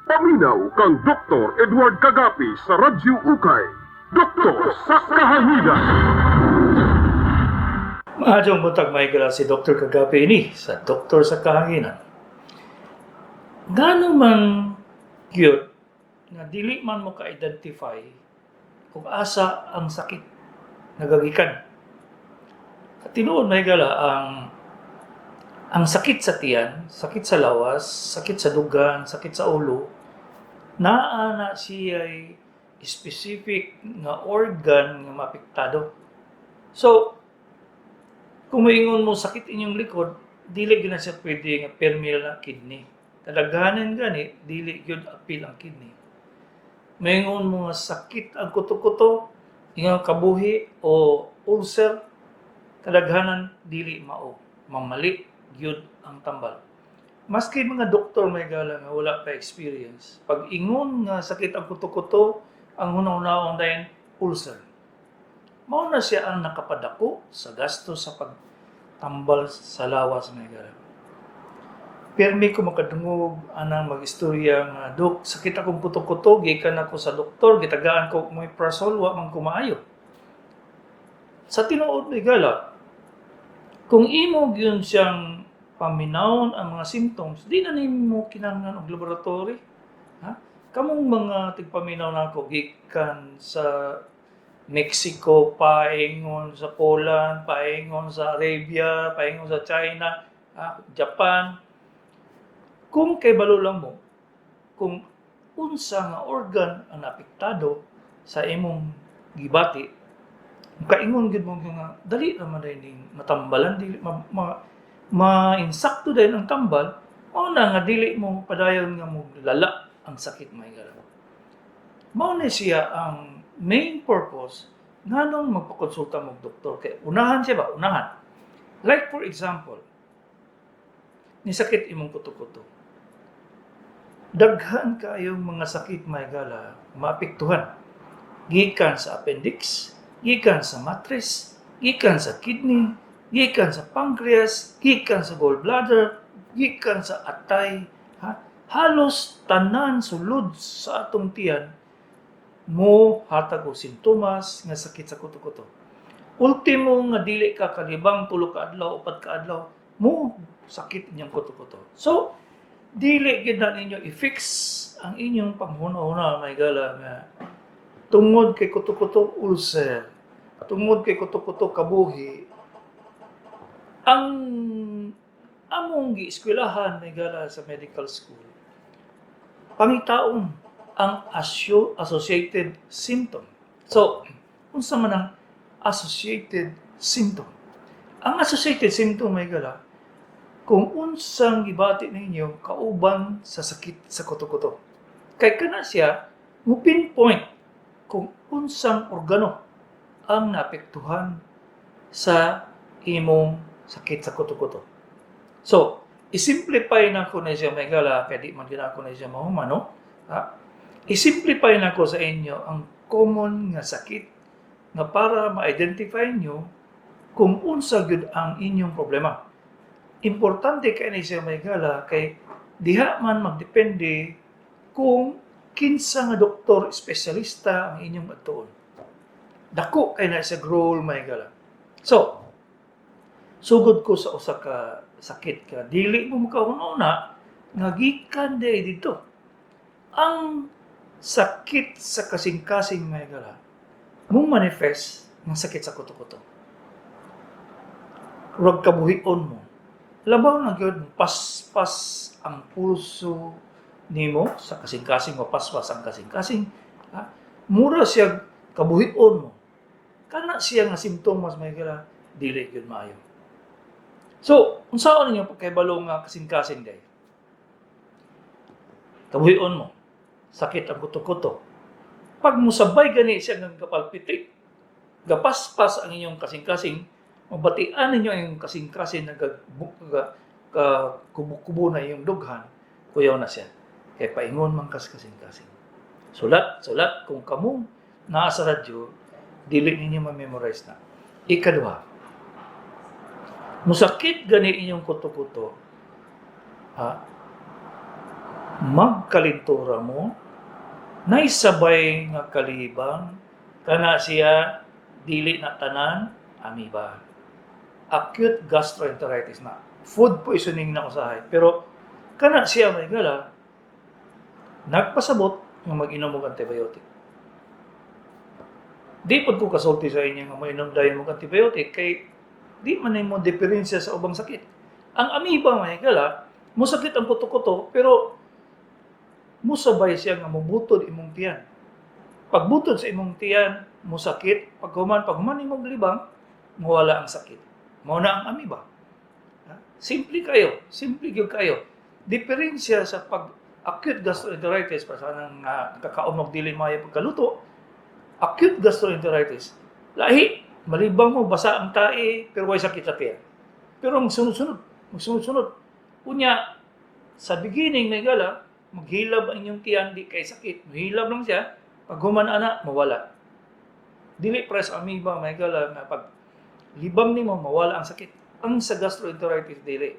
Paminaw kang Dr. Edward Kagapi sa Radyo Ukay. Doktor sa Kahanginan. Maayong buntag, mga higala, si Dr. Kagapi ini sa Doktor sa Kahanginan. Ngano man gyud nga dili man mo ka-identify kung asa ang sakit nagagikan? Tinuod, mga higala, ang sakit sa tiyan, sakit sa lawas, sakit sa dugan, sakit sa ulo, naa na siya specific nga organ nga maapektado. So, kung moingon mo sakit inyong likod, dili gyud na siya pwede nga permi na kidney. Kadaghanan gani, dili gyud apil ang kidney. Moingon mo nga sakit ang kuto-kuto, ingon kabuhi o ulcer, kadaghanan dili mao. Mamali gyud ang tambal. Maski mga doktor, mga higala, nga wala pa experience, pag ingon nga sakit ang kuto-kuto, ang hunahunahon dayon ulcer. Mao na siya ang nakapadako sa gasto sa pagtambal sa lawas, mga higala. Permi ko makadungog anang mag-istorya nga, "Dok, sakit akong kuto-kuto, gikan ako sa doktor, gitagaan ko omeprazole, wa man ko maayo." Sa tinuod, mga higala, kung imo gyud siyang paminawon ang mga symptoms, di na nimo kinahanglan og laboratory. Ha? Kamong mga tigpaminaw nako gikan sa Mexico, paingon sa Poland, paingon sa Arabia, paingon sa China, Japan. Kung kay balo lang mo, kung unsa nga organ ang apektado sa imong gibati, kaingon gyud mo nga dali naman day ning matambalan, dili ma-insakto dayon ang tambal, mao na nga dili mo padayon nga mo lala ang sakit, mga higala. Mao na siya ang main purpose nganong magpakonsulta mo og doktor, kay unahan siya ba, unahan. Like for example, ni sakit imong kuto-kuto. Daghan kaayong mga sakit, mga higala, maapektuhan. Gikan sa appendix, gikan sa matris, gikan sa kidney, gikan sa pancreas, gikan sa gallbladder, gikan sa atay, ha? Halos tanan sulod sa atong tiyan mo hatag og sintomas nga sakit sa kuto-kuto. Ultimo nga dili ka kalibang 3 ka adlaw, 4 ka adlaw, mo sakit inyong kuto-kuto. So, dili gid na ninyo i-fix ang inyong panghuna-huna, mga higala, nga tungod kay kuto-kuto, ulcer, tungod kay kuto-kuto, kabuhi. Ang among gieskwelahan, mga higala, sa medical school, pangitaon ang associated symptom. So, unsa man ang associated symptom? Ang associated symptom, mga higala, kung unsang gibati ninyo kauban sa sakit sa kuto-kuto. Kay kana siya mo pinpoint kung unsang organo ang naapektuhan sa imong sakit sa kuto-kuto. So, i-simplify na ko na siya, mga higala, kay di man gina ako na siya mahuman, no? Ha? I-simplify na ko sa inyo ang common nga sakit nga para ma-identify nyo kung unsa gyud ang inyong problema. Importante kay ni siya, mga higala, kay diha man magdepende kung kinsa nga doktor espesyalista ang inyong adtuon. Dako kay na sa role, mga higala. So, sugod ko sa usa ka sakit ka dili mo makahuna nga gikan diay didto. Ang sakit sa kasing-kasing, mga higala, mo manifest ng sakit sa kuto-kuto. Rag kabuhion mo. Labaw na gyud paspas ang pulso nimo sa kasing-kasing o paspas ang kasing-kasing. Ha? Mura siya kabuhion mo. Kana siya nga simptomas, mga higala, dili gyud maayo. So, unsaon ninyo pagkahibalo nga kasing-kasing day? Kabuhion mo. Sakit ang kuto-kuto. Pag musabay gani siya nga kapalpitik, gapaspas ang inyong kasing-kasing, mabatian ninyo ang inyong kasing-kasing nga kubo-kubo na iyong dughan, kuyaw na siya. Kay paingon man kas kasing-kasing. Sulat, sulat, kung kamo naa sa radyo, dili ninyo ma-memorize na. Ikaduha, musakit gani inyong kuto-kuto, ha? Magkalintura mo, naisabay nga kalibang, kana siya dili na tanan amoeba. Acute gastroenteritis na. Food poisoning na usahay. Pero kana siya, mga higala, nagpasabot nga mag-inom og antibiotic. Di pod ko kasulti sa inyo nga moinom dayon og antibiotic kay di man mo diferensya sa ubang sakit. Ang amoeba, mga higala, musakit ang kuto-kuto pero musabay siya nga mubutod imong tiyan. Pagbutod sa imong tiyan, musakit. Paghuman imong libang, mawala ang sakit. Mao na ang amoeba. Ha? Simple kayo, simple gyud kayo. Diferensya sa pag acute gastroenteritis para sa nang kakaon og dili maayo pagkaluto, acute gastroenteritis. Lahi, malibang mo, basa ang tae, pero way sakit sa tiyan. Pero ang sunod-sunod, magsunod-sunod. Unya, sa beginning, mga higala, maghilab ang inyong tiyan, di kay sakit. Mahilab lang siya, pag human ana, mawala. Dili pres amoeba, mga higala, nga pag libang nimo, mawala ang sakit. Ang sa gastroenteritis, dili.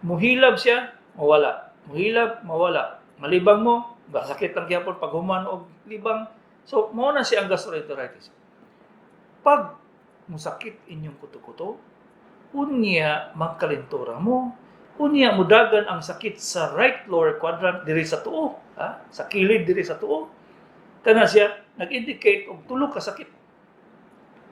Muhilab siya, mawala. Muhilab, mawala. Malibang mo, sakit lang gyapon pag human og libang. So, mao na siya ang gastroenteritis. Pag musakit inyong kuto-kuto, unya magkalintura mo, unya mudagan ang sakit sa right lower quadrant diri sa tuo, ha? Sa kilid diri sa tuo. Kana siya nag-indicate og tulo ka sakit.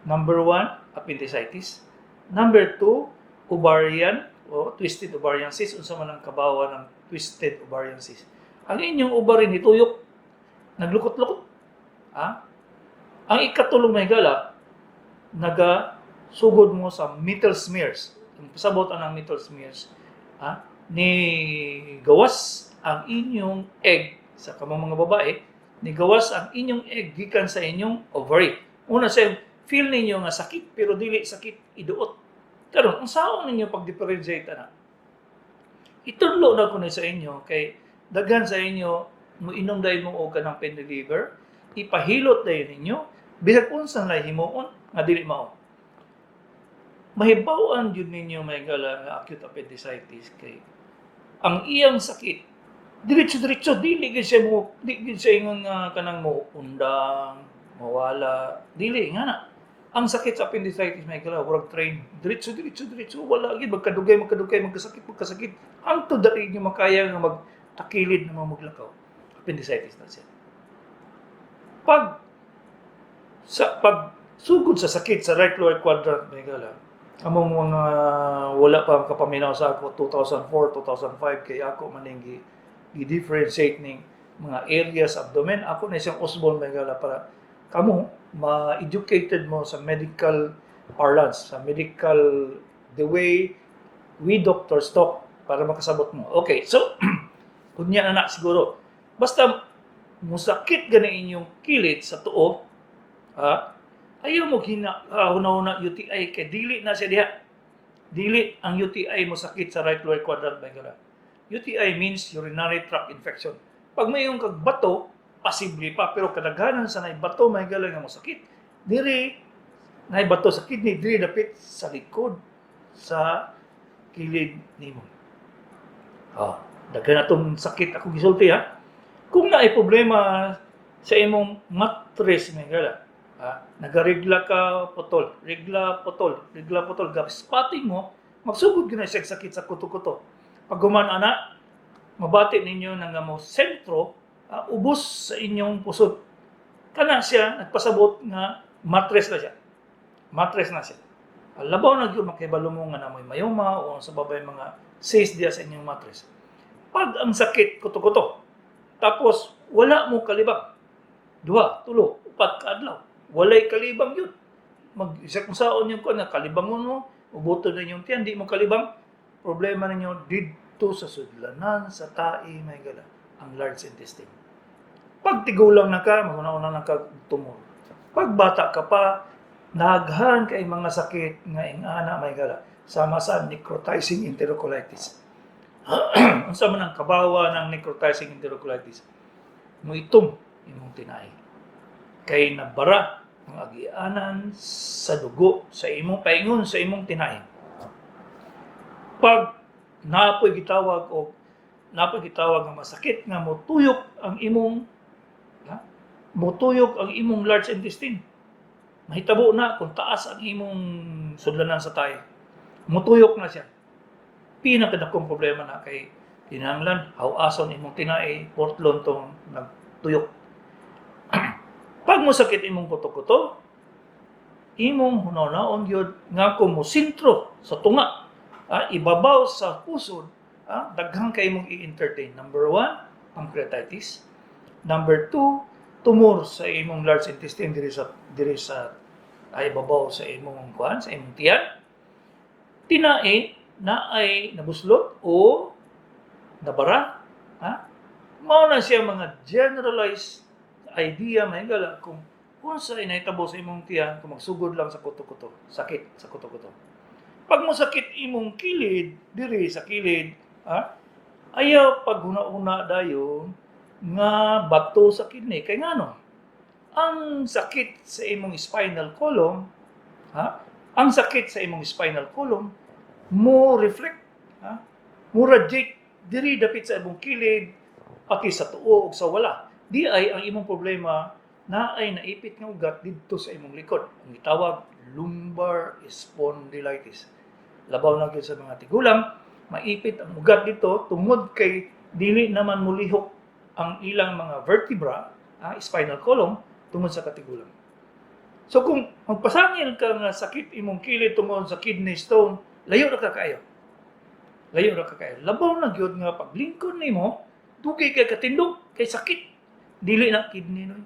Number 1, appendicitis. Number 2, ovarian o twisted ovarian cyst. Unsa man ang kabawa ng twisted ovarian cyst? Ang inyong ovary nituyok, naglukot-lukot. Ha? Ang ikatulong, mga higala, naga sugod mo sa mittel smears. Ang pasabot ang mittel smears, ha? Ni gawas ang inyong egg sa kamong mga babae, ni gawas ang inyong egg gikan sa inyong ovary. Una sa feel ninyo nga sakit pero dili sakit, iduot. Karon, ang saon ninyo pag-differentiate ana? Itudlo na ko ni sa inyo kay daghan sa inyo mo inom dahil mo og kanang pain reliever, ipahilot dayon ninyo bisag unsa na himuon nga dili mao. Mahibaw-an jud ninyo, mga higala, nga acute appendicitis kay ang iyang sakit diretso-diretso, dili gyud siya ingon nga kanang mo undang, mawala, dili nga na. Ang sakit sa appendicitis, mga higala, murag train, diretso diretso diretso, wala gyud magkadugay, magkadugay, magkasakit, magkasakit hangtod dali niyo makaya nga magtakilid na maglakaw. Appendicitis na siya. Pag sugod sa sakit sa right lower quadrant, mga higala, among mga wala pa kapaminaw sa ako 2004, 2005, kay ako maning gi-differentiate ning mga areas abdomen. Ako na siyang usbon, mga higala, para kamo ma-educated mo sa medical parlance, sa medical, the way we doctors talk, para makasabot mo. Okay, so kunya na na siguro basta musakit gani inyong kilid sa tuo, ha, ayaw mo hina huna-huna UTI kay dili na siya diha. Dili ang UTI mo sakit sa right lower quadrant, mga higala. UTI means urinary tract infection. Pag mayong kag bato, posible pa, pero kadaghanan sa nay bato, mga higala, nga mosakit diri, nay bato sa kidney, diri dapit sa likod sa kilid nimo. Ah, daghan atong sakit ako gisulti, ha. Kung naay problema sa imong mattress, mga higala, ha, nagarigla ka putol, rigla putol, rigla putol, spotting mo, magsugod gyud na siya sakit sa kuto-kuto. Pag human ana, mabati ninyo na nga mo sentro, ubos sa inyong pusod. Kana siya nagpasabot nga mattress na siya. Mattress na siya. Labaw na gyud makibalo mo nga namoy myoma o sa babay mga cyst diya sa inyong mattress. Pag ang sakit kuto-kuto, tapos wala mo kalibang, duha, tulo, upat ka adlaw, walay kalibang yun. Mag isa kung saon yung kuan nga kalibangon mo, ubuto na inyong tiyan, di mo kalibang, problema ninyo didto sa sudlanan sa tae, mga higala, ang large intestine. Pag tigulang na ka, maguna-una na ka tumor. Pag bata ka pa, naghan kay mga sakit nga ingana, mga higala, sama sa necrotizing enterocolitis. Unsa man ang kabawa ng necrotizing enterocolitis? Muitom imong tinai. Kay nabara ang agianan sa dugo sa imong paingon sa imong tinai. Pag naapoy gitawag og Naa poy gitawag nga masakit nga motuyok ang imong, ha? Motuyok ang imong large intestine. Mahitabo na kung taas ang imong sudlanan sa tae. Motuyok na siya. Pinakadakong problema na kay kinahanglan hawason imong tinai, portlon tong nagtuyok. Pag mosakit imong kuto-kuto, imong hunahunaon gyud nga kung mosintro sa tunga, ibabaw sa pusod, daghang kay imong i-entertain. Number one, pancreatitis. Number two, tumor sa imong large intestine diri sa ibabaw sa imong kuan, sa imong tiyan. Tinai na ay nabuslot o nabara, ha? Mao na siya mga generalized idea, mahigala, kung unsa ay nahitabo sa imong tiyan kung magsugod lang sa kuto-kuto, sakit sa kuto-kuto. Pag mosakit imong kilid, diri sa kilid, ha? Ayaw paghuna-una dayon nga bato sa kidney. Kay ngano? Ang sakit sa imong spinal column, ha? Ang sakit sa imong spinal column mo reflect, ha? Mo radiate diri dapit sa imong kilid, pati sa tuo ug sa wala. Di ay ang imong problema na ay naipit nga ugat didto sa imong likod. Ang gitawag lumbar spondylitis. Labaw na gyud sa mga tigulang, maipit ang ugat dito tungod kay dili naman mulihok ang ilang mga vertebra, spinal column, tungod sa katigulang. So kung magpasangil ka nga sakit imong kilid tungod sa kidney stone, layo ra ka kaayo. Layo ra ka kaayo. Labaw na gyud nga paglingkod nimo, dugay kay katindog kay sakit. Dili na kidney noy.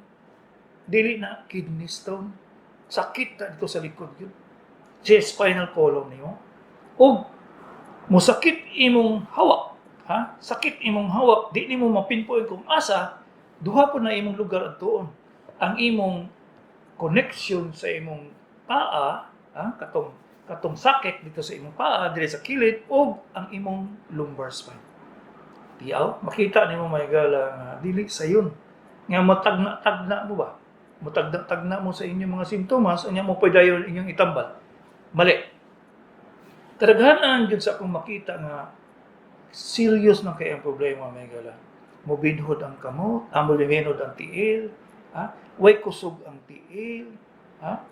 Dili na kidney stone. Sakit na dito sa likod gyud. Sa spinal column nimo. Og musakit imong hawak, ha? Sakit imong hawak, di nimo mapinpoint kung asa, duha po na imong lugar adtuon. Ang imong connection sa imong paa, ha? Katong sakit dito sa imong paa, diri sa kilid, ug ang imong lumbar spine. Tiyaw, makita nimo, mahigala, nga dili sayon. Nga matagna-tagna mo ba? Mutagna-tagna mo sa inyong mga simptomas, unya mo pwede inyong itambal. Mali. Kadaghanan gyud sa akong makita nga serious na kay ang problema, mahigala. Mubinhod ang kamot, mubinhod ang tiil, ha? Way kusog ang tiil, ha?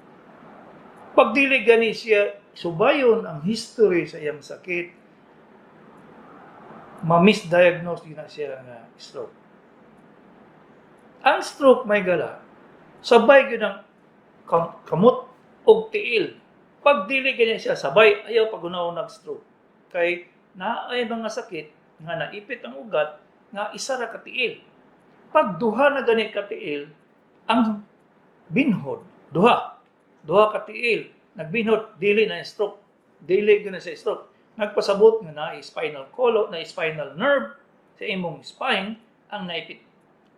Pag dili gani siya subayon ang history sa iyang sakit, ma-misdiagnose din na siya nga stroke. Ang stroke, mahigala, sabay gyud ang kamot og tiil. Pag dili gani siya sabay, ayaw pag nag-stroke. Kay naay mga sakit nga naipit ang ugat nga isa ra ka tiil. Pag duha na gani ka tiil, ang binhod, duha. Duha ka tiil, nagbinhod, dili na stroke. Dili gyud na sa stroke. Nagpasabot nga na spinal column, na spinal nerve sa imong spine ang naipit.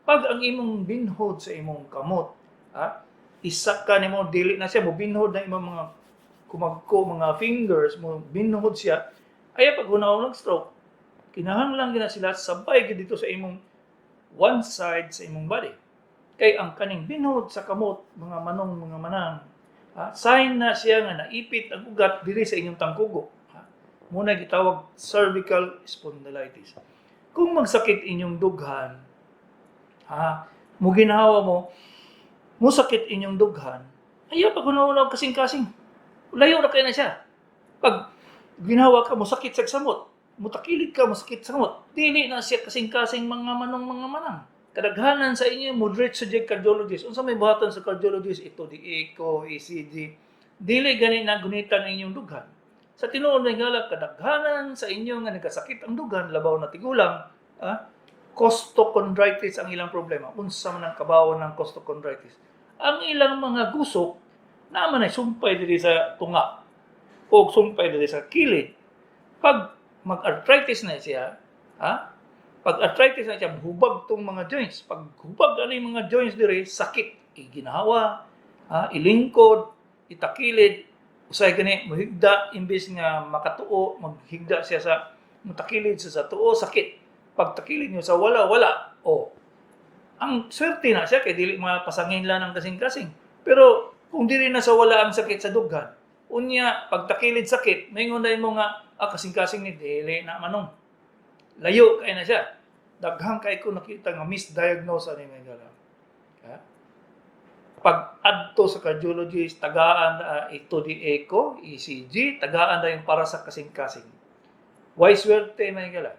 Pag ang imong binhod sa imong kamot, ha, isa ka nimo, dili na siya mo binhod na imong mga kumagko mga fingers mo binhod siya, ay pag hunaw ng stroke, kinahanglan gina sila sabay gid dito sa imong one side sa imong body. Kay ang kaning binhod sa kamot, mga manong, mga manang, ha, sign na siya nga naipit ang ugat diri sa inyong tangkugo, ha. Muna gitawag cervical spondylitis. Kung magsakit inyong dughan, ha, mo ginhawa mo, musakit inyong dughan, ayaw pag hunaw kasing-kasing. Layo na kayo na siya. Pag ginawa ka, musakit sa samot. Mutakilid ka, musakit sa samot. Dili na siya kasing-kasing, mga manong, mga manang. Kadaghanan sa inyo, moderate subject cardiologist. Unsa may buhatan sa cardiologist? Ito di echo, ECG. Dili gani na gunitan ang inyong dughan. Sa tinuod na ngala, kadaghanan sa inyo nga nagkasakit ang dughan, labaw na tigulang, costochondritis ang ilang problema. Unsa man ang kabawan ng costochondritis? Ang ilang mga gusok naman ay sumpay diri sa tunga o sumpay diri sa kilid. Pag mag-arthritis na siya, ha? Pag arthritis na siya, hubag tong mga joints. Pag hubag ano yung mga joints diri, sakit, iginhawa, ha? Ilingkod, itakilid, usay gani mohigda imbes nga makatuo, maghigda siya sa mutakilid siya sa tuo, sakit. Pag takilid niyo sa wala, wala. O ang swerte na siya kay dili mapasangin lang ng kasing-kasing. Pero kung dili na sa wala ang sakit sa dughan, unya pagtakilid sakit, maingon dahil mo nga kasing-kasing ni dili na manong. Layo kay na siya. Daghan kay ko nakita nga misdiagnose ani, mga higala. Ha? Pag adto sa cardiologist, tagaan ito di echo, ECG, tagaan na yung para sa kasing-kasing. Way swerte, mga higala?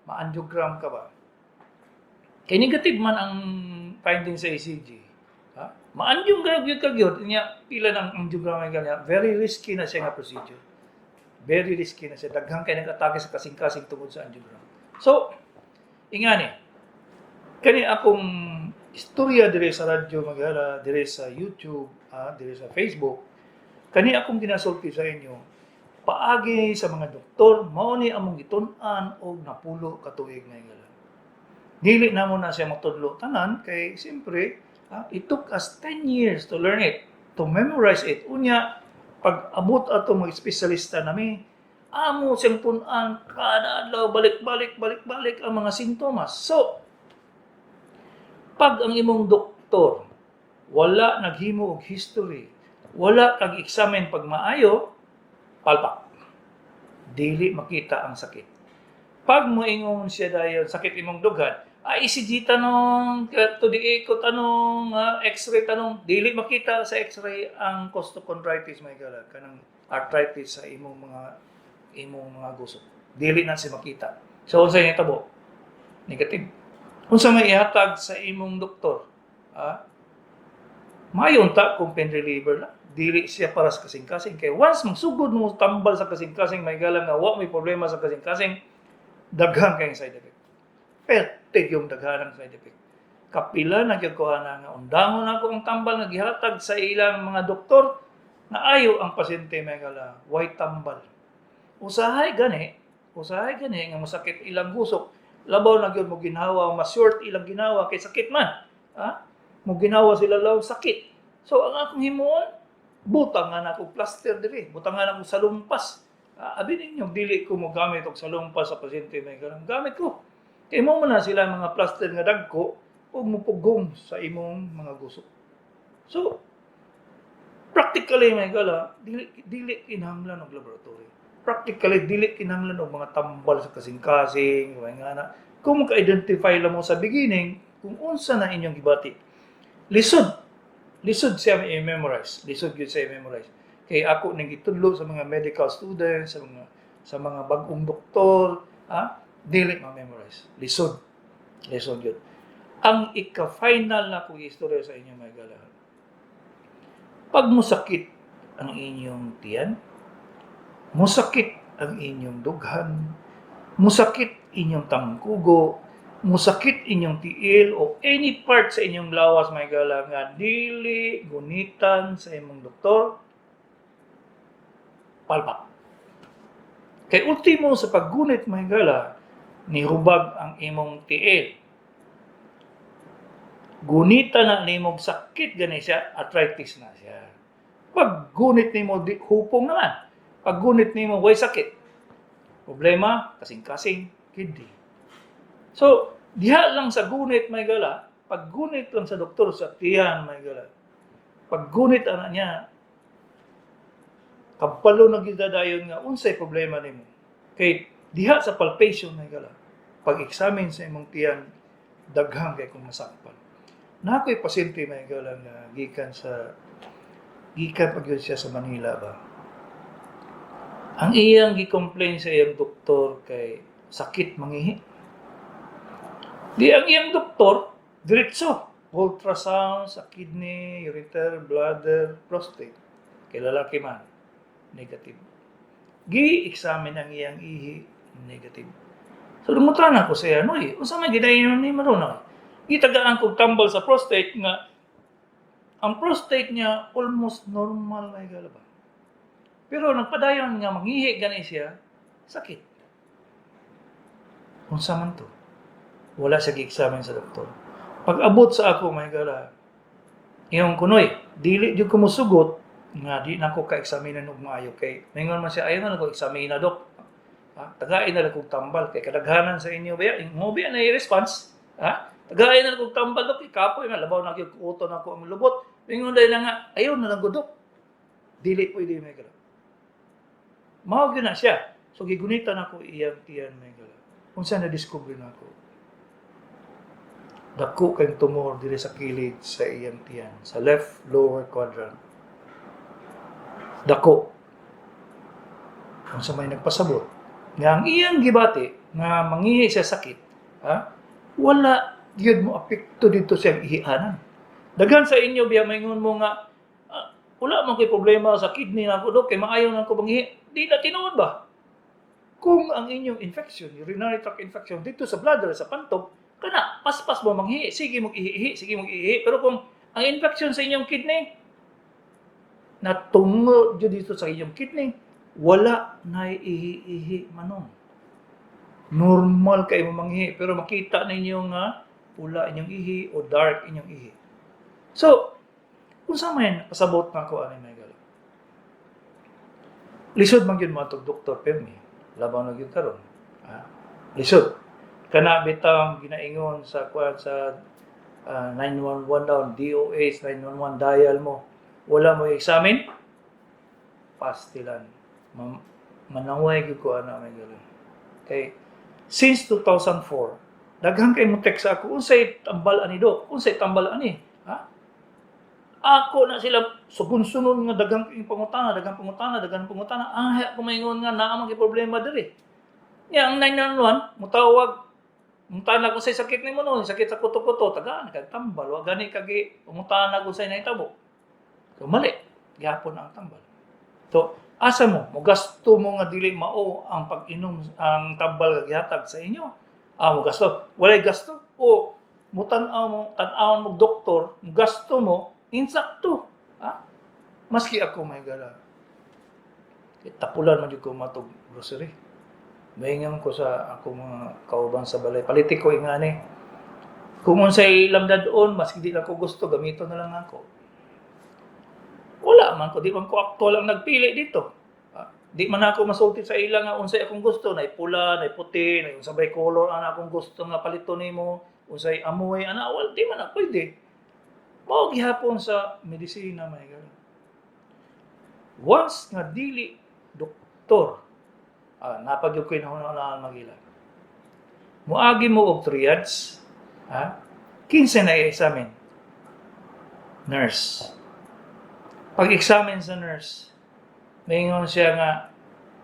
Ma-angiogram ka ba? Kay negative man ang finding sa ECG. Ha? Ma-angiogram gyud ka gyud nya, pila ng angiogram ang ganyan. Very risky na siya nga procedure. Very risky na siya. Daghan kay nag-atake sa kasing-kasing tungod sa angiogram. So, ingani. Kani akong istorya dire sa radyo magala, dire sa YouTube, dire sa Facebook. Kani akong ginasulti sa inyo paagi sa mga doktor, mao ni among gitun-an og napulo ka tuig na higala. Dili na mo na siya matudlo tanan kay siyempre it took us 10 years to learn it, to memorize it. Unya, pag abot ato mag espesyalista nami, amo siyang tun-an kada adlaw, balik-balik, balik-balik ang mga sintomas. So, pag ang imong doktor wala naghimo og history, wala kag examine pag maayo, palpak. Dili makita ang sakit. Pag moingon siya dayon, "Sakit imong dughan," ay ECG tanong, to the echo tanong, X-ray tanong, dili makita sa X-ray ang costochondritis, may gala, kanang arthritis sa imong mga gusok. Dili na siya makita. So unsa tabo? Negative. Unsa may ihatag sa imong doktor? Ah? Maayo unta kung pain reliever lang. Dili siya para sa kasing-kasing. Kay once magsugod mo tambal sa kasing-kasing, may gala nga wa may problema sa kasing-kasing, daghan kayong side effect. Perte yung daghan ang side effect. Kapila na gyud ko ana nga undangon ako ang tambal nga gihatag sa ilang mga doktor na ayo ang pasyente, may gala, way tambal. Usahay gani nga masakit ilang gusok, labaw na gyud mo ginhawa, mas short ilang ginawa kay sakit man. Ha? Mo ginawa sila law sakit. So ang akong himuon, butang nga na akong plaster diri, butang nga na akong salumpas. Ah, abi ninyo dili ko mo gamit og salumpas sa pasyente, may ganang gamit ko. Kay mo man na sila mga plaster nga dagko ug mupugong sa imong mga gusok. So practically, may gala, dili dili kinahanglan og laboratory. Practically dili kinahanglan og mga tambal sa kasing-kasing, mga nga na. Kung maka-identify lang mo sa beginning kung unsa na inyong gibati. Lisod. Lisod siya i-memorize. Lisod gyud siya i-memorize. Kay ako ning gitudlo sa mga medical students, sa mga bag-ong doktor, ha? Dili ma-memorize. Lisod. Lisod yun. Ang ika-final na kong istorya sa inyo, mga gala. Pag musakit ang inyong tiyan, musakit ang inyong dughan, musakit inyong tangkugo, musakit inyong tiil o any part sa inyong lawas, may gala, nga dili gunitan sa imong doktor, palpak. Kay ultimo sa paggunit, may gala, nihubag ang imong tiil. Gunita na nimong sakit gani siya, arthritis na siya. Pag gunit nimo di, hupong naman. Pag gunit nimo way sakit. Problema, kasing-kasing, kidney. So, diha lang sa gunit, may gala, pag gunit lang sa doktor sa tiyan, may gala. Pag gunit ana niya, kabalo na gyud dayon nga unsay problema nimo. Kay diha sa palpation, may gala, pag examine sa imong tiyan, daghan kay kung nasakpan. Na ako'y pasyente, may gala, nga gikan pag yun siya sa Manila ba. Ang iyang gi-complain sa iyang doktor kay sakit mangihi. Di ang iyang doktor, diretso ultrasound sa kidney, ureter, bladder, prostate. Kay lalaki man, negative. Gi-examine ang iyang ihi, negative. So lumutan ako sa iya, "Noy, unsa may gidayon ni maron?" Gitagaan kog tambal sa prostate nga ang prostate niya almost normal na higala ba. Pero nagpadayon nga mangihi gani siya, sakit. Unsa man to? Wala siya gi-examine sa doktor. Pag abot sa ako, may gala, iyong kunoy, dili jud ko mosugot nga di na ko ka-examinan og maayo kay mingon man siya, "Ayaw na ko examina, dok. Ha? Tagain na lang kog tambal kay kadaghanan sa inyo ba mo ba na response, ha? Tagain na lang kog tambal, dok, ikapoy man labaw na gyud kuuton ako ang lubot." Mingon dahil na nga, "Ayaw na lang ko, dok." Dili pwede, may gala. Mao gyud na siya. So gigunitan ako iyang tiyan, may gala. Unsa na discover nako? Dako kay tumor diri sa kilid sa iyang tiyan, sa left lower quadrant. Dako. Unsa may nagpasabot nga ang iyang gibati nga mangihi siya sakit, ha? Wala gyud mo apekto dito sa iyang ihianan. Daghan sa inyo biya maingon mo nga, "Ah, wala man koy problema sa kidney nako, dok, kay maayo man ko mangihi." Di na tinuod ba? Kung ang inyong infection, urinary tract infection dito sa bladder, sa pantog, kana paspas mo manghihi, sige mo ihihi, sige mo ihihi. Pero kung ang infection sa inyong kidney, natungo jud dito sa inyong kidney, wala na ihi-ihi manong. Normal kay mo manghihi, pero makita ninyo nga pula inyong ihi o dark inyong ihi. So, kung sa man pasabot na ko ani, mga higala. Lisod man gyud mo atong doktor permi. Labaw na gyud karon. Ah, lisod. Kana bitang ginaingon sa kuan sa 911 down, DOH 911 dial mo. Wala mo examine, pastilan. Manaway gyud ko ana, mga higala. Okay. Since 2004, daghan kay mo text sa ako, "Unsay tambal ani, dok? Unsay tambal ani?" Ha? Ako na sila sugun-sunod nga daghang kayong pangutana, daghang pangutana, daghang pangutana. Ah, ako maingon nga naa man kay problema diri. Nya ang 911 mutawag, mutana kung say sakit nimo no, sakit sa kuto-kuto, tagaan kag tambal, wa gani kag pangutana kung say nahitabo. So mali, gihapon ang tambal. So asa mo, mogasto mo nga dili mao ang pag-inom ang tambal nga gihatag sa inyo. Ah, mo gasto. Walay gasto o mutan-aw mo, tan-awon mo doktor, gasto mo, insakto. Ha? Maski ako, mga higala. Tapulan man jud ko matog grocery. Maingon ko sa ako mga kauban sa balay, "Paliti ko ingani. Kung unsay lamdad-on, maski di lang ko gusto, gamito na lang ako." Wala man ko, di man ko actual ang nagpili dito. Ah, di man ako masulti sa ila nga unsay akong gusto, nay pula, nay puti, nay unsa bay color ang akong gusto nga palito nimo, unsay amoy, ana, wala, di man na pwede. Mao gihapon sa medisina, mga higala. Once nga dili doktor, napagyud ko'y nahuna-hunaan magila. Muagi mo og triage, ha? Kinsa na i-examine? Nurse. Pag-examine sa nurse, maingon siya nga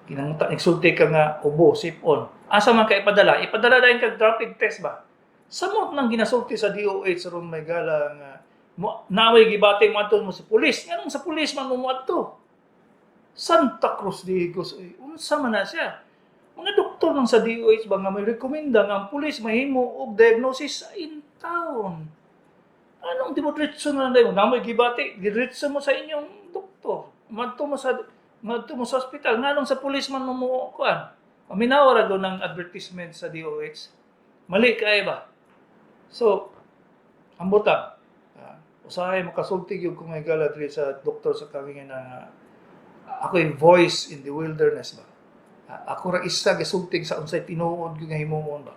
kinanguta, nagsulti ka nga ubo, sipon. Asa man ka ipadala? Ipadala dayon kag rapid test ba? Samot nang ginasulti sa DOH ron, mga higala, nga mo naway gibati mo adto mo sa pulis. Nganong sa pulis man mo moadto? Santa Cruz de Higos, oy. Unsa man na siya? Mga doktor nang sa DOH ba nga may rekomenda nga ang pulis mahimo og diagnosis in town. Anong di mo diretso na lang dayon? Namoy gibati, diretso mo sa inyong doktor. Madto mo sa ospital. Nganong sa pulis man mo mo kuan? Paminaw ra ng advertisement sa DOH. Mali kay ba? So, ang butang, usahay makasulti gyud ko, mga higala, diri sa Doktor sa Kahanginan na ako'y voice in the wilderness ba. Ah, ako ra isa gisultig sa unsay tinuod gyud nga himuon ba.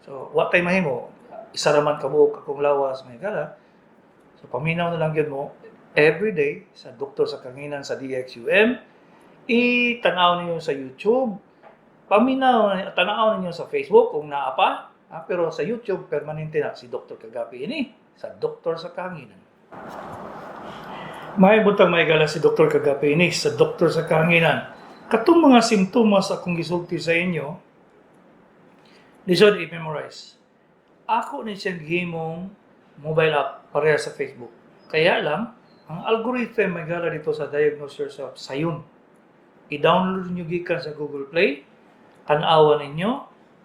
So, wa tay mahimo, isa ra man kabuok akong lawas, mga higala. So, paminaw na lang gyud mo every day sa Doktor sa Kahanginan sa DXUM. I-tanaw ninyo sa YouTube. Paminaw, tanaw ninyo sa Facebook kung naa pa. Ah, pero sa YouTube, permanente na si Dr. Kagapi ini sa Doktor sa Kahanginan. May butang, mga higala, si Dr. Kagapi ini sa Doktor sa Kahanginan. Katong mga simptomas akong gisulti sa inyo, lisod i-memorize. Ako ni siyang gihimong mobile app pareha sa Facebook. Kaya lang, ang algorithm, mga higala, dito sa Diagnose Yourself, sayon. I-download nyo gikan sa Google Play, tan-awan ninyo,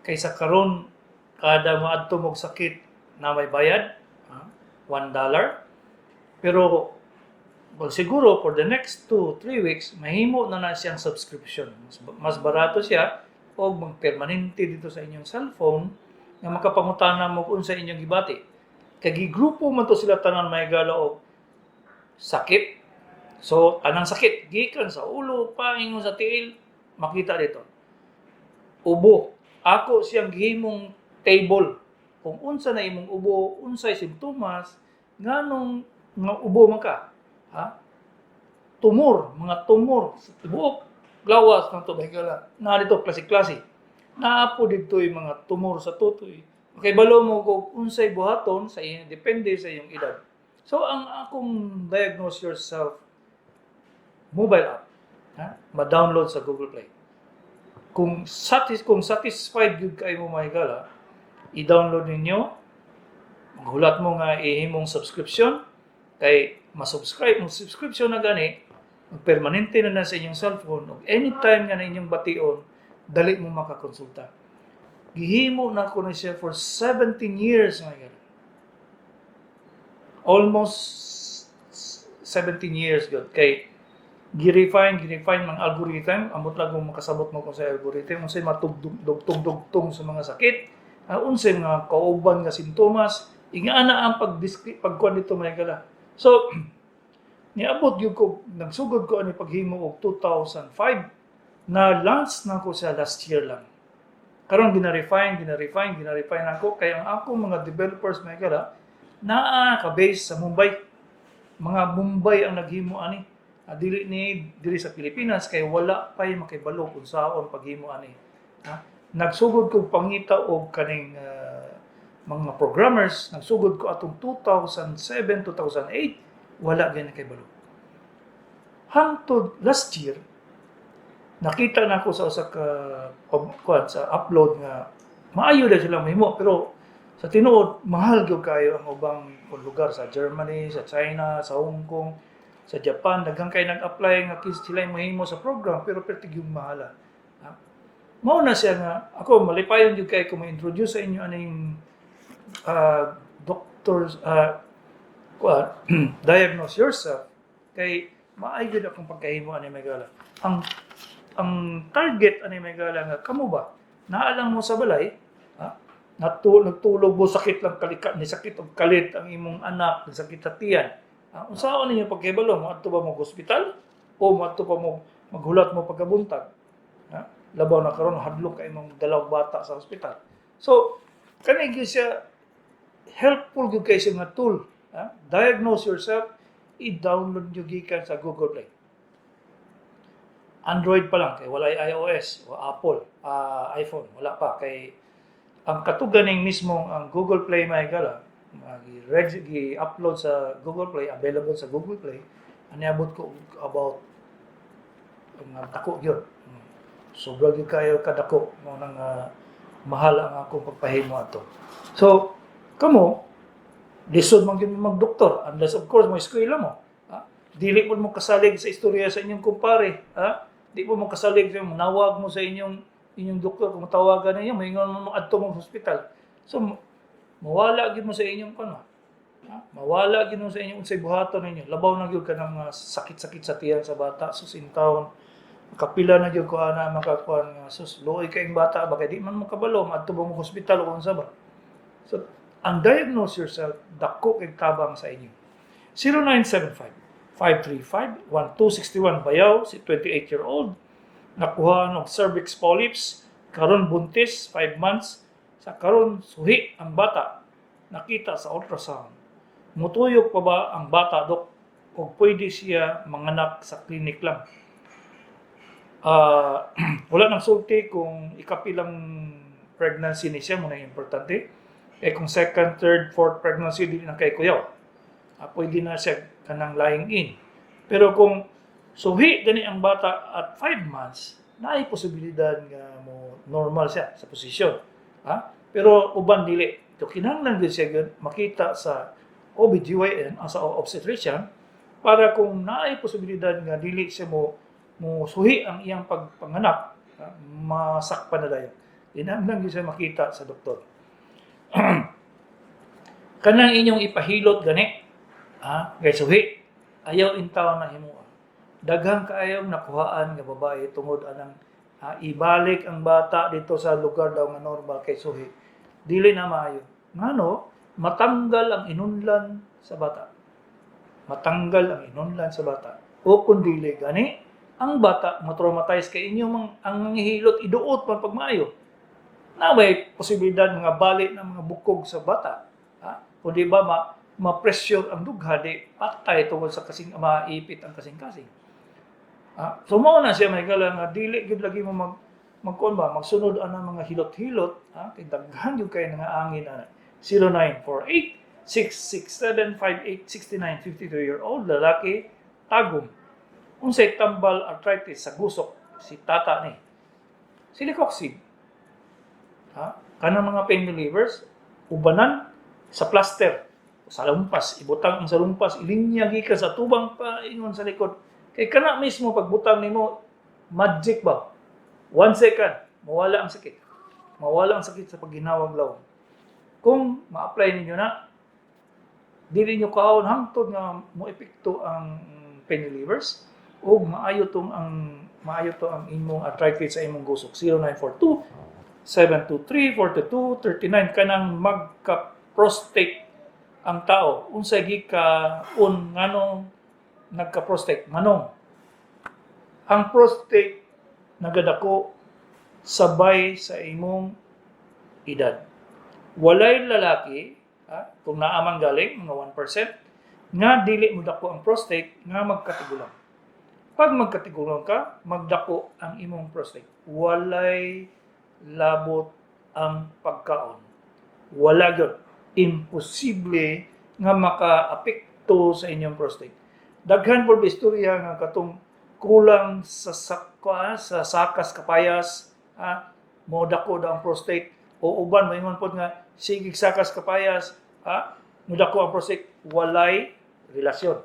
kaysa karon kada maadto mog sakit na may bayad, $1. Pero well, siguro for the next 2, 3 weeks, mahimo na na siyang subscription. Mas barato siya o magpermanente dito sa inyong cellphone nga makapangutana mo kung sa inyong gibati. Kay gigrupo man to sila tanan, mga higala, og sakit. So, tanang sakit, gikan sa ulo, paingon sa tiil, makita dito. Ubo. Ako siyang gihimong table. Kung unsa na imong ubo, unsay simptomas, nganong nga ubo man ka. Ha? Tumor, mga tumor sa tibuok lawas ng tubig na dito, klase-klase. Naa po dito yung mga tumor sa tutoy. Makahibalo mo kung unsay buhaton sa iyong, depende sa iyong edad. So ang akong Diagnose Yourself mobile app, ha, ma-download sa Google Play. Kung satisfied gyud kay mo, mga higala, i-download ninyo, maghulat mo nga ihimong subscription, kay ma-subscribe, mo subscription na gani, permanente na na sa inyong cellphone, ug anytime nga na inyong bation, dali mo makakonsulta. Gihimo na ko na siya for 17 years, mga higala. Almost 17 years gud kay gi-refine mga algorithm. Amot lang kung makasabot mo kung sa algorithm, unsay matugdugtong sa mga sakit, unsay mga kauban nga sintomas, ingana ang pag pagkuan dito, mga higala. So niabot gyud ko, nagsugod ko ani paghimo og 2005, na launch na ko siya last year lang. Karon gina-refine, gina-refine, gina-refine ako kay ang akong mga developers, mga higala, naa ka-base sa Mumbai. Mga Mumbai ang naghimo ani. Dili ni diri sa Pilipinas kay wala pay makibalo kung saon paghimo ani. Ha? Nagsugod ko pangita og kaning mga programmers, nagsugod ko atong 2007, 2008, wala gyud nakibalo. Hangtod last year, nakita na ako sa usa ka kuan sa upload nga maayo dahil sila mahimo, pero sa tinuod mahal gyud kayo ang ubang lugar sa Germany, sa China, sa Hong Kong, sa Japan. Daghan kay nag-apply nga kis sila mahimo sa program, pero pertig yung mahala. Ha? Mao na siya nga ako malipayon gyud kay kung ma-introduce sa inyo aning doctors kuan Diagnose Yourself kay maayo gyud akong pagkahimo ani, mga higala. Ang target ani, mga higala, nga kamo ba naa lang mo sa balay, ha? Nagtulog mo, sakit lang kalika ni sakit og kalit ang imong anak, sakit sa tiyan. Ah, unsaon ninyo pagkahibalo? Moadto ba mo ospital o moadto pa mo maghulat mo pagkabuntag? Ha? Labaw na karon, hadlok kay imong dalaw bata sa ospital. So kani gyud siya, helpful gyud kay siya nga tool. Ha? Diagnose Yourself, i-download nyo gikan sa Google Play. Android pa lang kay walay iOS o Apple, iPhone, wala pa kay ang katuganing mismo ang Google Play, mga higala, gi-upload sa Google Play, available sa Google Play, aniabot ko about ang dako gyud. Sobra gyud kayo kadako mo nang mahal ang akong pagpahimo ato. So, kamo lisod man gyud magdoktor unless, of course, mo eskwela mo. Ha? Dili mo mo kasalig sa istorya sa inyong kumpare, ha? Di mo mo kasalig sa nawag mo sa inyong inyong doktor kung tawagan ninyo, moingon mo adto mo sa ospital. So mawala gyud mo sa inyong kuno. Ha? Mawala gyud mo sa inyong unsay buhaton ninyo. Labaw na gyud kanang mga sakit-sakit sa tiyan sa bata, sus intawon. Kapila na gyud ko ana makakuan nga sus luoy kayong bata ba kay di man mo kabalo maadto ba mo ospital o unsa ba. So ang Diagnose Yourself, dako kay tabang sa inyo. 0975 535 1261. Bayaw si 28-year-old, nakuha og cervix polyps, karon buntis 5 months, sa karon suhi ang bata, nakita sa ultrasound. Mutuyok pa ba ang bata, dok, o pwede siya manganak sa clinic lang? Wala nang sulti kung ikapilang pregnancy ni siya mo na importante. Eh kung second, third, fourth pregnancy, dili na kay kuyaw. Pwede na siya kanang lying in. Pero kung suhi gani ang bata at 5 months, naay posibilidad nga mo normal siya sa posisyon. Ha? Pero uban dili. So kinahanglan gyud siya gyud makita sa OBGYN, sa obstetrician, para kung naay posibilidad nga dili siya mo mo suhi ang iyang pagpanganak, ha, masakpan na dayon. Kinahanglan gyud siya makita sa doktor. Kanang inyong ipahilot gani, ha, kay suhi, ayaw intaw na himoa. Daghang kaayong nakuhaan nga babae tungod anang ibalik ang bata dito sa lugar daw nga normal kay suhi. Dili na maayo. Ngano, matanggal ang inunlan sa bata. Matanggal ang inunlan sa bata. O kung dili gani, ang bata matraumatize kay inyo mang ang hilot iduot man pagmaayo. Na may posibilidad mga bali ng mga bukog sa bata. Ha? Kung di ba ma-pressure ang dugha, di patay tungod sa kasing maipit ang kasing-kasing. Ha? So mao na siya, may nga dili gyud lagi mo mag Magkuan ba, magsunod ana mga hilot-hilot, ha? Kay daghan gyud kay nga angin ana. 0948 667 5869, 52-year-old lalaki, Tagum. Unsay tambal arthritis sa gusok? Si tata ni. Celecoxib. Ha? Kanang mga pain relievers, ubanan sa plaster. Sa lumpas, ibutang ang sa lumpas, ilinya gikan sa tubang pa ingon sa likod. Kay kana mismo pagbutang nimo, magic ba? 1 second, mawala ang sakit. Mawala ang sakit sa pagginawag lawom. Kung ma-apply ninyo na, dili nyo kaon hangtod nga mo epekto ang pain relievers ug maayo to ang imong arthritis sa imong gusok. 0942 723 42 39. Kanang magka prostate ang tao, unsay gikaon, nganong nagka prostate, manong ang prostate nagadako sabay sa imong edad. Walay lalaki, ha, kung naamang galing mga 1% nga dili mo dako ang prostate nga magkatigulang. Pag magkatigulang ka, magdako ang imong prostate. Walay labot ang pagkaon. Wala gyud. Imposible nga makaapekto sa inyong prostate. Daghan po istorya nga katong kulang sa sakwa, sa sakas kapayas, ha, mo dako daw ang prostate, o uban moingon pod nga sige sakas kapayas, ha, mo dako ang prostate. Walay relasyon.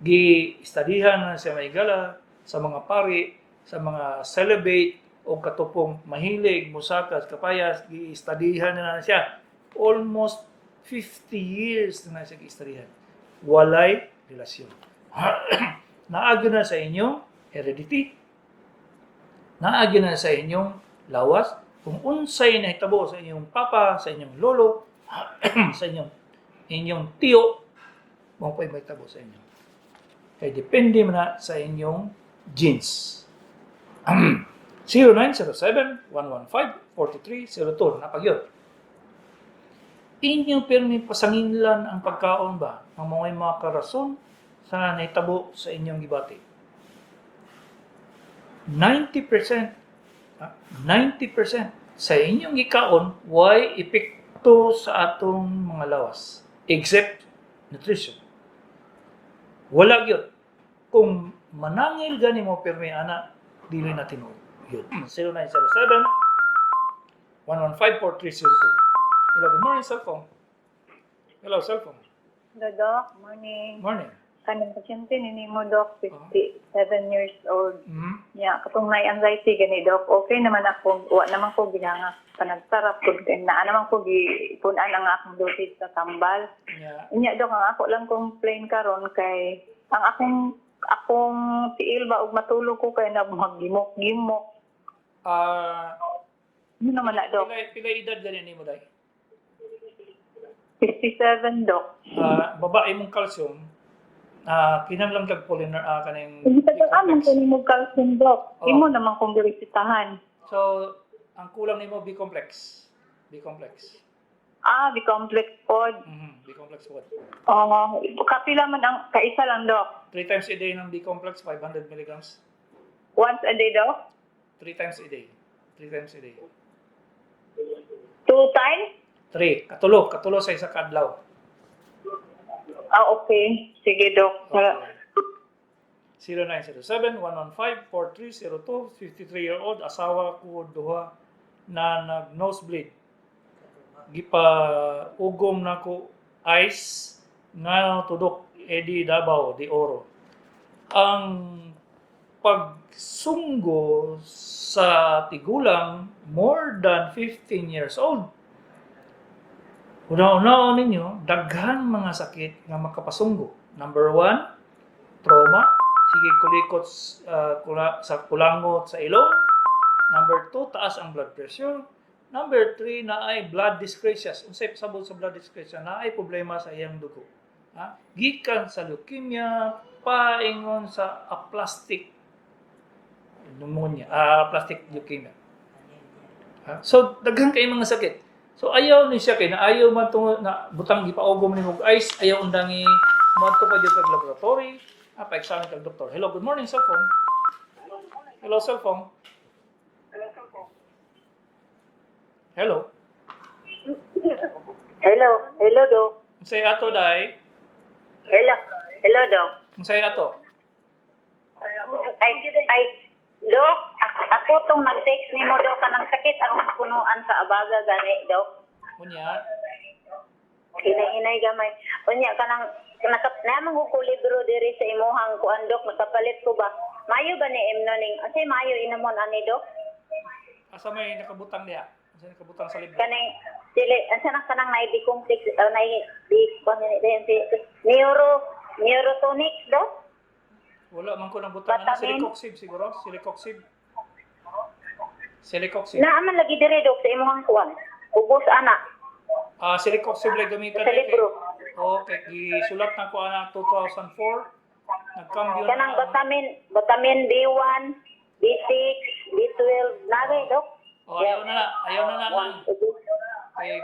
Gi-studyhan na siya, maigala, sa mga pari, sa mga celibate o katupong mahilig musakas kapayas. Gi-studyhan na siya, almost 50 years na siya gi-studyhan. Walay relasyon. Naagi na sa inyong heredity, naagi na sa inyong lawas. Kung unsay nahitabo sa inyong papa, sa inyong lolo, sa inyong tiyo, mao pa'y mahitabo sa inyo. Kay depende man na sa inyong genes. 0907-115-4302. Napagyod. Inyo pirmi pasanginlan ang pagkaon ba? Ang mga karason sa nahitabo sa inyong gibati. 90%, ha? 90% sa inyong gikaon way epekto sa atong mga lawas except nutrition. Wala gyud. Kung manangil gani mo pirmi ana, dili na tinuod. Yun. 0907 115 4302. Hello, good morning, cellphone. Hello, cellphone. Hello, Doc. Morning. Morning. Kanang pasyente ni mo, Doc, 57 years old. Ya, katong may anxiety gani, Doc. Okay naman ako, wa naman ko ginanga panagtarap ko naa naman ko gipun-an ang akong dosage sa tambal. Unya, Doc, ang ako lang complain karon kay ang akong tiil ba ug matulog ko kay na maggimok-gimok. Ano naman na, Doc? Pila edad gani nimo, day? 57, Doc. Babae mong calcium, kinahanglan kag polymer kaning Hindi pa man B-complex. ko nimo calcium, Doc. Oo. Imo naman kong giresetahan. So, ang kulang nimo B complex. B complex. Ah, B-complex pod. B complex pod. Oo, kapila man ang kaisa lang, Doc? Three times a day ng B complex, 500 milligrams. Once a day, Doc? Three times a day. Three times a day. Two times? Three. Katulo. Katulo sa isa ka adlaw. Ah, okay. Sige, Doc. Okay. 0907-115-4302, 53-year-old, asawa ko duha na nag-nosebleed. Gipa ugom nako ice nga tudok, Eddie, Davao de Oro. Ang pagsunggo sa tigulang more than 15 years old. Una-una ninyo, daghan mga sakit nga makapasunggo. Number one, trauma. Sige kulikot sa kulangot sa ilong. Number two, taas ang blood pressure. Number three, naay blood dyscrasias. Unsay pasabot sa blood dyscrasia? Naay problema sa iyang dugo. Ha? Gikan sa leukemia, paingon sa aplastic pneumonia, aplastic leukemia. Ha? So, daghan kay mga sakit. So, ayaw ni siya kay na ayaw man to na butang gipaugom ni og ice, ayaw undangi, moadto pa jud kag laboratory, pa-examine kag doktor. Hello, good morning, cellphone. Hello, cellphone. Hello. Hello, hello, Dok. Unsay ato, day? Hello, hello, Dok. Unsay ato? Ay, ay, Dok, ako tong nag-text nimo, Dok, kanang sakit ang punuan sa abaga gani, Dok. Unya. Hinay-hinay gamay. Unya kanang naka naman ko libro diri sa imuhang kuan, Dok, nakapalit ko ba? Mayo ba ni imno ning unsay mayo inumon ani, Dok? Asa may nakabutang diha? Asa nakabutang sa libro? Kaning dili asa na kanang naay B complex o naay B kuan ni di neurotonics, Dok? Wala man ko nang butang ana. Vitamin? Celecoxib siguro, celecoxib. Celecoxib. Naa man lagi diri, Dok, sa imuhang kuan. Ubos ana. Ah, celecoxib lang gamitan Sa libro. Okay, gisulat na ko ana 2004. Nagkambyo na Kanang vitamin B1, B6, B12, nagay, Dok. Oh, ayaw na na, ayaw na na lang. Kay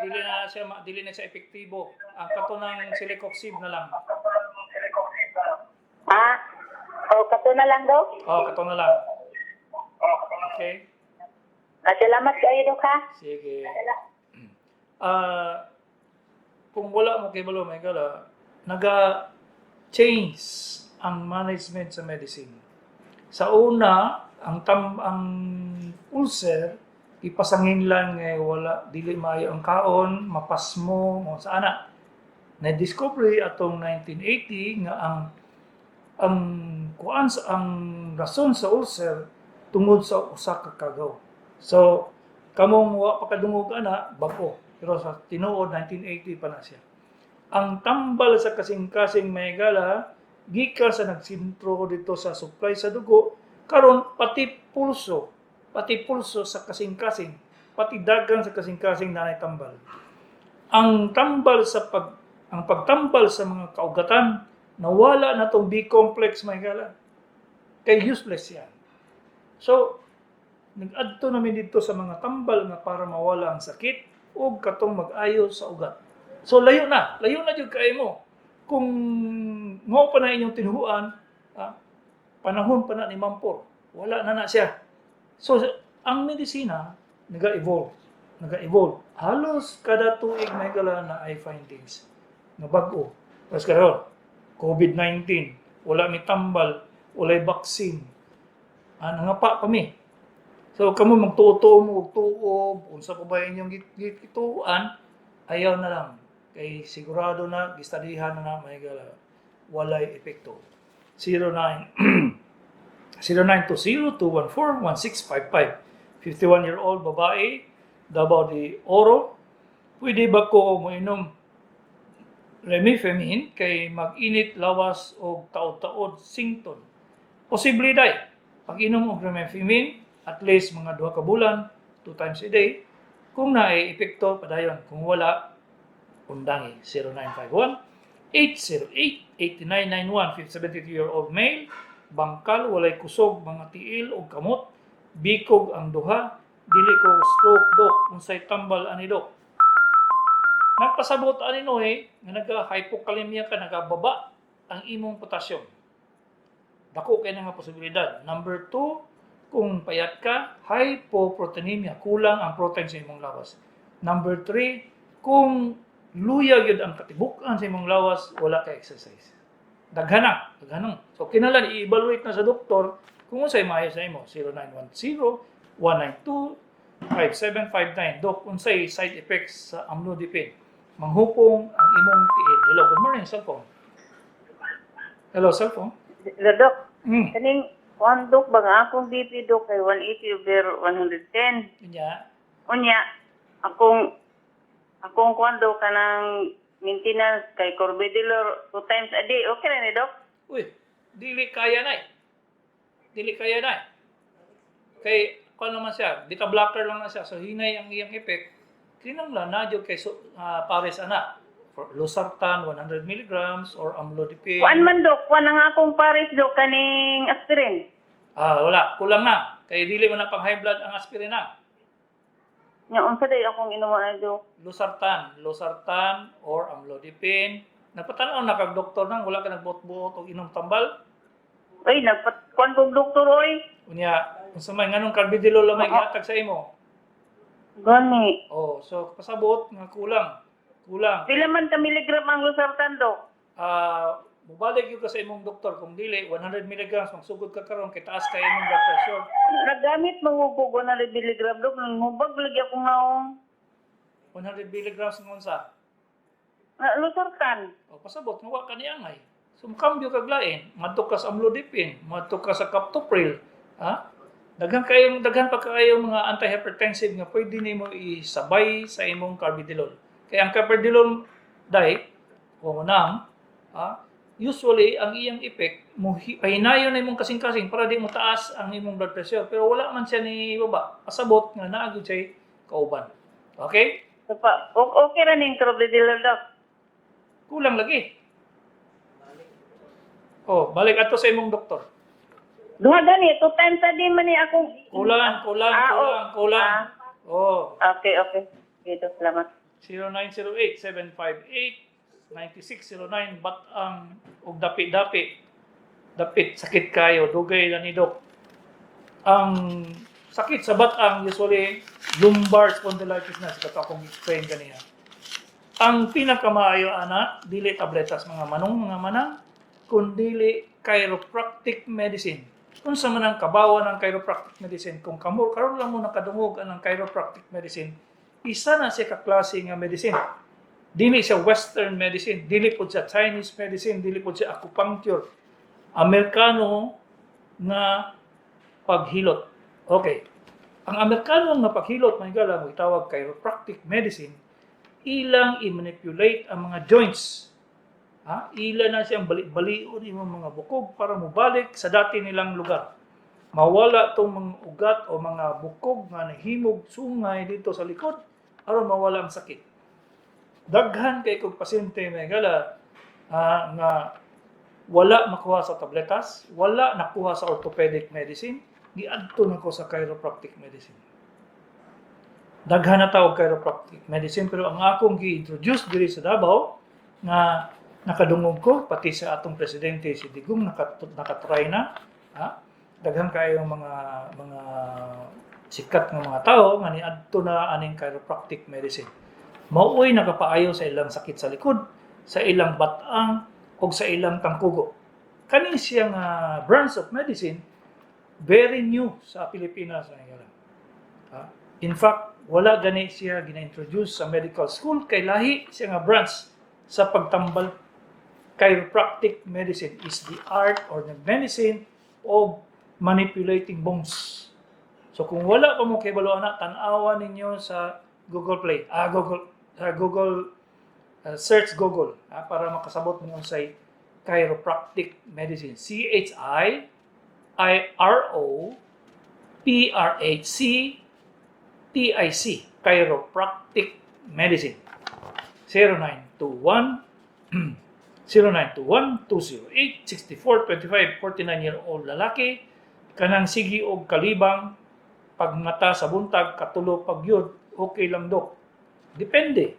dili na siya epektibo. Ang kato ng celecoxib na lang. Ah, o kato na lang, Dok. Oh, kato na lang. Okay. Ah, salamat kayo, Dok, ha. Sige. Ah, kung wala mo kay balo may gala, naga change ang management sa medicine. Sa una, ang ulcer ipasangin lang nga wala dili maayo ang kaon, mapasmo mo sa ana. Na-discovery atong 1980 nga ang kuan sa ang rason sa ulcer tungod sa usa ka kagaw. So kamong wa pa kadungog ana, bag-o. Pero sa tinuod 1980 pa na siya. Ang tambal sa kasing-kasing may gala gikan sa nagsintro dito sa supply sa dugo karon pati pulso sa kasing-kasing, pati dagan sa kasing-kasing nanay tambal. Ang pagtambal sa mga kaugatan, nawala na tong B complex, may gala. Kay useless yan. So, nag-adto namin dito sa mga tambal nga para mawala ang sakit o katong mag-ayo sa ugat. So layo na jud kay mo. Kung mao pa na inyong tinuhuan, panahon pa na ni Mampor, wala na na siya. So ang medisina naga-evolve, naga-evolve. Halos kada tuig may gala na ay findings nga bag-o. Tapos karon, COVID-19, wala mi tambal, walay vaccine. Nangapa pa mi. So kamo magtuo-tuo mo og tuob, unsa pa ba inyong gituan, ayaw na lang. Kay sigurado na gistadihan na na may gala walay epekto. 09 0920-214-1655. 51-year-old babae, Davao de Oro. Pwede ba ko moinom Remifemin kay mag-init lawas og taod-taod sington? Posible day. Pag inom og Remifemin, at least mga 2 ka bulan, 2 times a day, kung naay epekto, padayon. Kung wala, undangi. 0951 808-8991, 72-year-old male, bangkal, walay kusog, mga tiil o kamot, bikog ang duha, dili ko stroke, Dok, unsay tambal ani, Dok? Nagpasabot ani Noe nga nagka-hypokalemia ka, nagababa ang imong potassium. Dako kay na nga posibilidad. Number 2, kung payat ka, hypoproteinemia, kulang ang protein sa imong lawas. Number 3, kung luya gyud ang katibukan sa imong lawas, wala ka exercise. Daghan na, daghan na. So kinahanglan i-evaluate na sa doktor kung unsay maayo sa imo. 0910 192 5759. Dok, unsay side effects sa amlodipine? Manghupong ang imong tiil. Hello, good morning, cellphone. Hello, cellphone. Hello, Dok. Kaning kuan, Dok, ba nga akong BP, Dok, kay 180 over 110. Unya. Unya, akong kuan, Dok, kanang maintenance kay Corvedilor two times a day. Okay na ni, Dok? Uy, dili kaya na eh. Dili kaya na eh. Kay, kuan naman siya, beta blocker lang na siya. So, hinay ang iyang effect. Kinanglan na jud kay so, pares ana. For losartan, 100 milligrams or amlodipine. Kuan man, Dok, kuan na nga akong pares, Dok, kaning aspirin. Ah, wala. Kulang na. Kay dili man na pang high blood ang aspirin na. Nya unsa day akong inuman na, Dok? Losartan, losartan or amlodipine. Napatanaw na kag doktor nang wala ka nagbuot-buot og inom tambal. Uy, nagpat kuan kog doktor oy. Unya, unsa may nganong carvedilol lang may gihatag sa imo? Gani. Oh, so pasabot nga kulang. Kulang. Pila man ka milligram ang losartan, Dok? Ah, mubalik gyud ka sa imong doktor kung dili 100 milligrams magsugod ka karon kay taas kay imong blood pressure. Nagamit mo ko 100 milligram, Dok. Nangubag lagi ako ngaong. 100 milligrams ng unsa? Ah, losartan. O pasabot nga wa ka niangay. So mukambyo kag lain, ngadto ka sa amlodipine, ngadto ka sa captopril, ha? Daghan pa kaayong mga antihypertensive nga pwede nimo isabay sa imong carvedilol. Kay ang carvedilol dai o nang, ha, usually ang iyang effect mo pahinayon na imong kasing-kasing para di mo taas ang imong blood pressure, pero wala man siya ni baba. Pasabot nga naa gyud siya kauban. Okay? So, pa, okay ra ning carvedilol, Dok. Kulang lagi. Oh, balik ato sa imong doktor. Duha gani, two times a day man ni akong. Kulang, kulang, Ah, kulang, oh. kulang. Ah. Oh, Okay. Okay, Dok, salamat. 0908-758-9609, bat ang og dapi-dapi. Dapit sakit kayo, dugay na ni Dok. Ang sakit sa batang usually lumbar spondylitis na sa akong explain ganiha. Ang pinakamaayo ana dili tabletas mga manong mga manang kundili chiropractic medicine. Unsa man ang kabawa ng chiropractic medicine, kung kamo karon lang mo nakadungog anang chiropractic medicine, isa na siya ka klase nga medicine. Dili siya Western medicine, dili pud siya Chinese medicine, dili pud siya acupuncture. Amerikano nga paghilot. Okay. Ang Amerikano nga paghilot, mga higala, mo itawag chiropractic medicine, ilang i-manipulate ang mga joints. Ha? Ila na siyang bali-balion imong mga bukog para mobalik sa dati nilang lugar. Mawala tong mga ugat o mga bukog nga nahimog sungay dito sa likod aron mawala ang sakit. Daghan kay kog pasyente, mga higala, nga wala makuha sa tabletas, wala nakuha sa orthopedic medicine, giadto na ko sa chiropractic medicine. Daghan na tawag chiropractic medicine, pero ang akong gi-introduce diri sa Davao nga nakadungog ko pati sa atong presidente si Digong nakatry na, ha? Daghan kayo mga sikat nga mga tao nga niadto na aning chiropractic medicine. Maoy nakapaayo sa ilang sakit sa likod, sa ilang batang ug sa ilang tangkugo. Kani siya nga branch of medicine very new sa Pilipinas, mga higala. Ha? In fact, wala gani siya gina-introduce sa medical school kay lahi siya nga branch sa pagtambal. Chiropractic medicine is the art or the medicine of manipulating bones. So kung wala pa mo kabalo ana, tan-awa ninyo sa Google Play, Google Google search Google, para makasabot mo unsay chiropractic medicine. C H I I R O P R H C T I C, chiropractic medicine. 0921 0921 208 6425, 49-year-old lalaki, kanang sige og kalibang pagmata sa buntag, katulo pag yun, okay lang, Dok? Depende.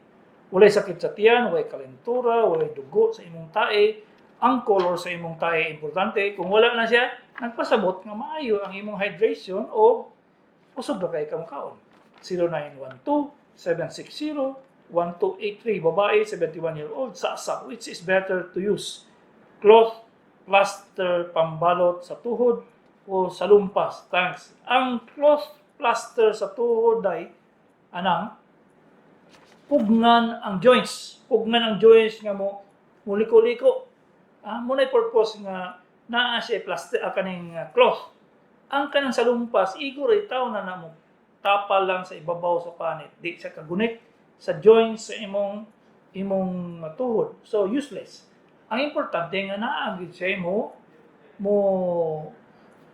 Walay sakit sa tiyan, walay kalentura, walay dugo sa imong tae, ang color sa imong tae importante. Kung wala na siya, nagpasabot nga maayo ang imong hydration o usog na kay kaon. 0912-760-1283. Babae, 71-year-old, sa which is better to use? Cloth plaster pambalot sa tuhod o salumpas? Thanks. Ang cloth plaster sa tuhod ay anang pugnan ang joints. Pugnan ang joints nga mo muliko-liko. Mo na purpose nga naa siya plaster, kaning cloth. Ang kanang salumpas, igo ra taw na namo tapal lang sa ibabaw sa panit. Di siya kagunit sa joints sa imong tuhod. So useless. Ang importante nga naa gyud siya mo mo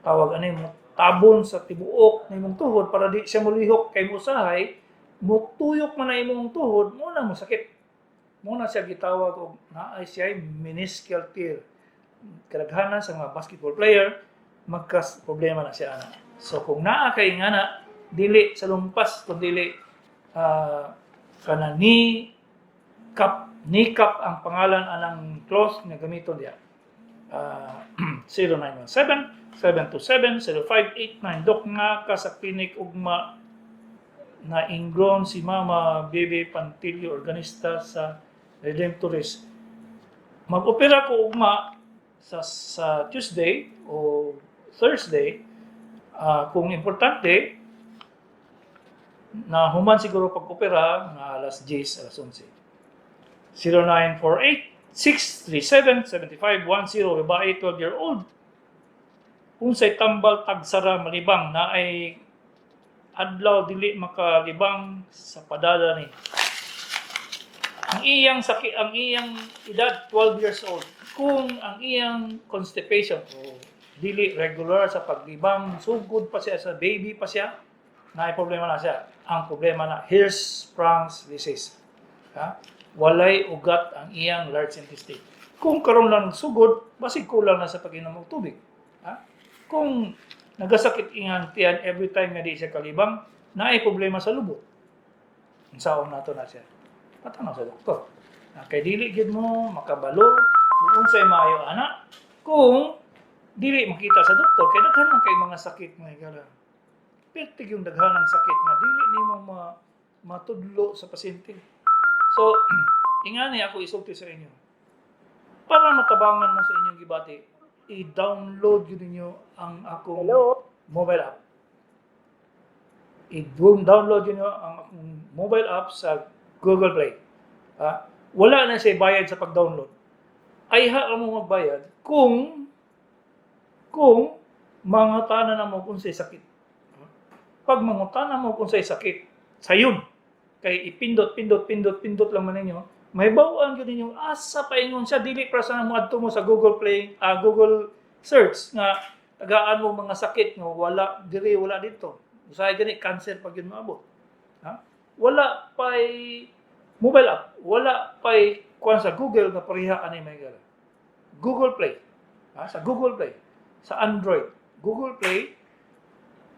tawag ani mo tabon sa tibuok ng imong tuhod para di siya molihok, kay musahay mutuyok man na imong tuhod mo na mosakit. Mo na siya gitawag og naay siya meniscal tear. Kadaghanan sa mga basketball player magkas problema na siya ana. So kung naa kay nga na, dili sa lumpas kun dili kana ni cup, knee cap ang pangalan anang cloth nga gamiton diya. 0917 727 0589. Dok, nga ka sa clinic ugma. Na ingrown si Mama Bebe Pantilio, organista sa Redemptorist. Mag-opera ko ugma sa Tuesday o Thursday. Kung importante na human siguro pag-opera nga alas 10, alas 11. 0948-637-7510. Babae, 12-year-old. Unsay tambal tagsara malibang na ay adlaw dili makalibang sa padala ni. Ang iyang sakit, ang iyang edad 12 years old. Kung ang iyang constipation o dili regular sa paglibang, sugod pa siya sa baby pa siya, na problema na siya. Ang problema na Hirschsprung's disease. Ha? Walay ugat ang iyang large intestine. Kung karon lang sugod, basig kulang na sa pag-inom og tubig. Ha? Kung nagasakit iyang tiyan every time nga di siya kalibang, naay problema sa lubot. Unsaon nato na siya? Patanaw sa doktor. Na kay dili gyud mo makabalo kung unsay maayo ana kung dili makita sa doktor, kay daghan man kay mga sakit, mga higala. Pertig yung daghan ng sakit nga dili nimo matudlo sa pasyente. So, ingani ako isulti sa inyo. Para matabangan mo sa inyong gibati, i-download yun ninyo ang akong Hello? mobile app. I-download yun ang akong mobile app sa Google Play. Ha? Wala na siya bayad sa pag-download. Ayha mo magbayad kung mangutana na mo kung say sakit. Pag mangutana mo kung say sakit, sayon. Kay ipindot, pindot, pindot, pindot lang man ninyo, may bawaan gyud ninyo asa paingon siya. Dili para sa moadto mo sa Google Play, Google search nga tagaan mo mga sakit nga wala diri, wala dito. Usahay gani cancer pag yun maabot. Ha? Wala pay mobile app, wala pay kuan sa Google nga pareha ani may gala. Google Play. Ha? Sa Google Play, sa Android, Google Play,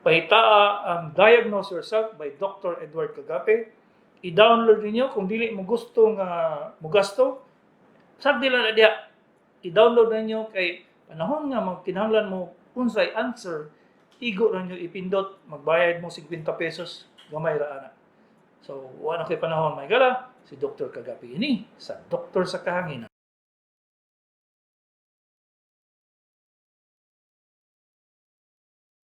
pahitaa ang Diagnose Yourself by Dr. Edward Cagape. I-download ninyo kung dili mo gusto nga mugasto. Sagdi lang na diha. I-download ninyo kay panahon nga magkinahanglan mo unsay answer, igo ra ninyo ipindot, magbayad mo 50 pesos, gamay ra ana. So, wala kay panahon, may gala, si Dr. Cagape ini sa Doktor sa Kahanginan.